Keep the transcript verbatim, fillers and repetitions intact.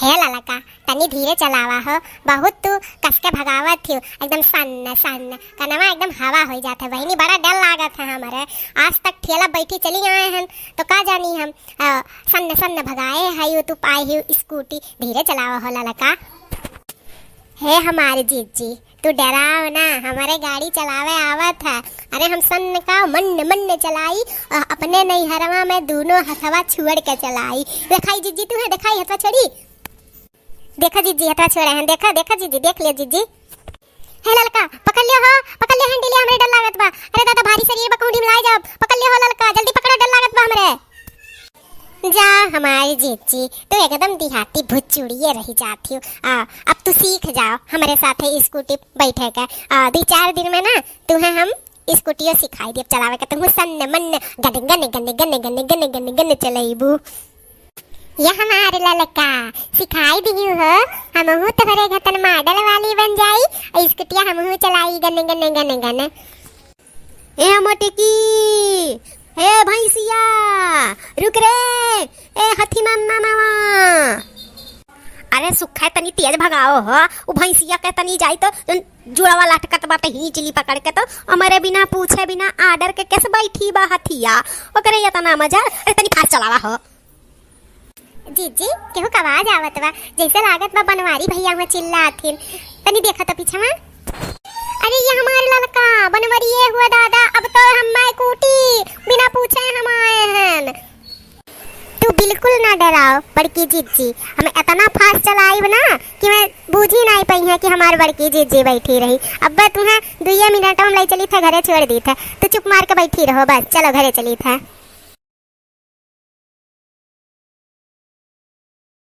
हे ललका, तनी धीरे चलावा हो, बहुत तू कस के भगावत हियो, एकदम सन्न सन्न, कनवा एकदम हवा होइ जात है बहिनी, बड़ा डर लागत है हमरे। आज तक ठेला बैठी चली आए हन, तो का जानी हम, अ, सन्न सन्न भगाए है, यू तू पाए हियो स्कूटी, धीरे चलावा हो ललका। हे हमारे जीजी, तू डराओ ना, हमरे गाड़ी चलावे आवत है। अरे हम सन्न का मन्न मन्न चलाई, अ, अपने नैहरवा में दूनो हथवा छोड़ के चलाई। देखाई जीजी, तू है देखाई हथवा छोड़ी। देखा जीजी, हथवा छोड़े हैं, देखा, देखा जीजी, देख लियो जीजी। हे ललका, पकड़ लियो हो, पकड़ लियो handle, हमरे डर लागत बा। अरे दादा, भारी सरिये बकौड़ी में लाए जाओ, पकड़ लियो हो ललका, जल्दी पकड़ो, डर लागत बा हमरे। जा हमारी जीजी, तू एकदम देहाती भुचुड़िए रही जात हियो। आ, अब तू सीख जाओ हमरे साथे स्कूटी बैठे के। आ, दुई चार दिन में ना तुहे हम स्कूटियो सिखाई देब चलावे के, तुहू सन्न मन्न गन गन गन चलैबू। ये हमार ललका, सिखाई दिहू हो, हमहू तोहरे घतन model वाली बन जाई, और स्कूटिया हमहू चलाई गन गन गन गन। ए मोटकी, हे भैंसिया, रुक रे, ए हथी मामा मामा। अरे सुखा, तनी तेज भगाओ हो, उ भैंसिया के तनी जाई तो जौन जुड़वा लटकत बा त हींच ली पकड़ के, तो हमरे बिना पूछे बिना order के केस बैठी बा हथिया, ओकरे इतना मजा। अरे तनी fast चलावा हो। जीजी, केहू का आवाज आवत बा, जैसे लागत बा बनवारी भैया हुआ चिल्लाथिन। तनी देखा तो पीछे में। अरे ये हमार ललका बनवरिये हुआ दादा, अब तो हम मैं कूटी बिना पूछे हम आए हैं। तू बिल्कुल ना डराओ बड़की जीजी, हम इतना fast चलाइब ना कि मैं बूझी नाई पइहैं कि हमार बड़की जीजी बैठी रही। अब तुहें दुइये मिनट में लै चली थे, घरे छोड़ दी थे। तू चुप मार के बैठी रहो बस, चलो घरे चली थे।